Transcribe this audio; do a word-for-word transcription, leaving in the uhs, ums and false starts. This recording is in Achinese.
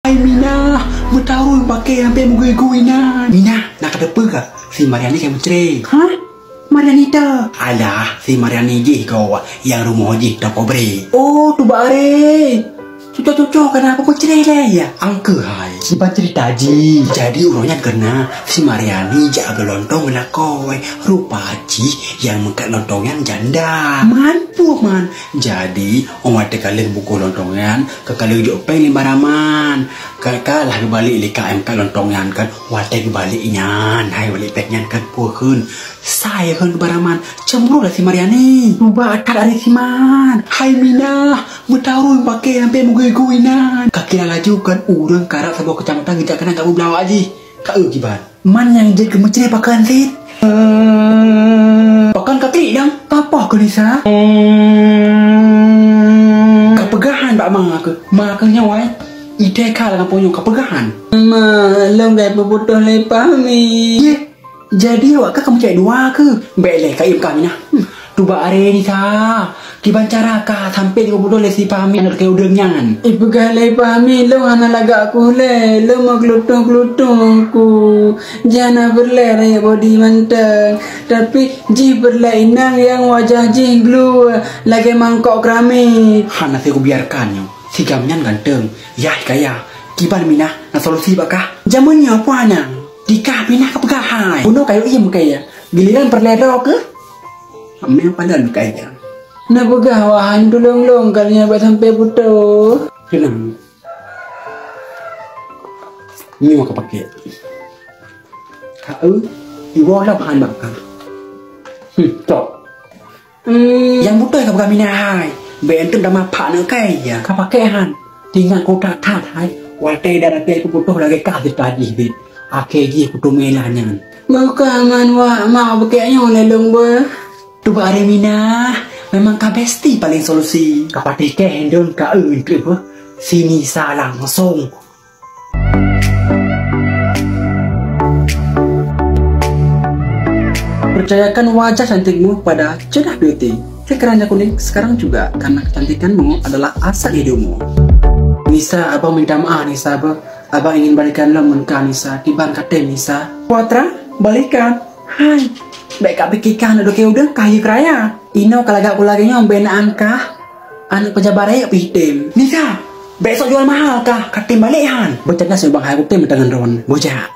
Hai Minah, meutarui pakè sampai meugui-gui nan. Minah, na kateupeue gak? Si Mariani ka meucre. Hah? Mariani ta? Alah, si Mariani jih goe nyang rumoh jih toko bre. Oh, tuba are. Cuco-cuco, kenapa meucre lé ya? Angkeuhai. Siban cerita jih. Jadi uroe nyan keunan si Mariani jak geulontong ngon lakoe. Rupa jih nyang meukat lontong nyan janda. Man, peue man? Jadi, oh watèe ka lheueh bungkôh lontong nyan, ka ka lheueh jok péng lé Baraman. Ka, ka lah geubalek lé K M ka lontong nyan kan. Watèe geubalek nyan, hai balek péng nyan kan peue kheun. Sai kheun keu Baraman, cemburu lah si Mariani. Cuba atat ari si Man. Hai Minah, meutarui pakè sampai meugui-gui nan. Ka kira laju kan ureueng karap saboh keucamatan geujak keunan ka beublawa jih. Ka eu kiban. Man nyang jeuet keu meucre pakon cit? Pakon ka klik dong? Ka poh keu Lisa? Ka peugah han bak ma keuh? Ma keuh nyoe, wai? Itée ka lam gampông nyoe ka peugah han? Ma, lôn ka ipeuputoh lé Pami. Yeh, jadi awak ka kamoe cek dua keuh? Bèk lé, ka iem ka Minah. Hmm. Tuba are Nisa, kiban cara kah sampai jipeubudoh lé si Pahmi aneuk keu ureueng nyan? Ipeugah lé Pahmi, lôn hana lagak ku lé, lôn meukeulutong-keulutong ku. Jih hana peureulée rayeuk bodi mantong, tapi jih peureulée inong nyang wajah jih glue lagée mangkok keramik. Hana sikubiarkan nyoe, si Gam nyan ganteng, yah kaya. Kiban Minah, na solusi bak kah? Jameun nyoe peue hana? Dikah Minah ka peugah hai. Bunoe kayu iem kaya. Giliran peureulée droe keuh? Amé padan kaya. Na peugah wahan tulông lôn kali nyan bak sampai putôh. Keunong. Nyoe ka pakai. Ka eu, iwoe lah bahan bak ka. Hmm, tok. Hmm. Nyang butôi ka peugah Minah hai. Bèk euntreuk dama phak neuk kai ya. Ka pakai han. Tingat kota that hai. Watèe dak rakai keu putôh lagèe kah tadi bit. Akhé jih kuteumé lah nyan. Beuka man wak mak bukek nyoe lé lôn beuh. Tuba are Minah, memang ka besti paling solusi. Ka patéh keh hindon ka eu intrik beuh. Sini sa langsung. Percayakan wajah cantikmu pada Cedah Beauty. Sekarang kuning, sekarang juga, karena kecantikanmu adalah aset hidupmu. Nisa, abang minta maaf Nisa, abang, abang ingin balikan lom ngon kah Nisa, kiban katem Nisa. Putra, balikan. Hai, bèk ka pikirkan adoe keu udeueng kah yue keuraya. Inoe ka lagak ku lagèe nyoe bèk na angkah. Aneuk peujabat rayeuk pih tem. Nisa, bèk sok jual mahal kah, ka tem balek han. Beucanda si Bang Hai, ku tem tangan ron. Bujak.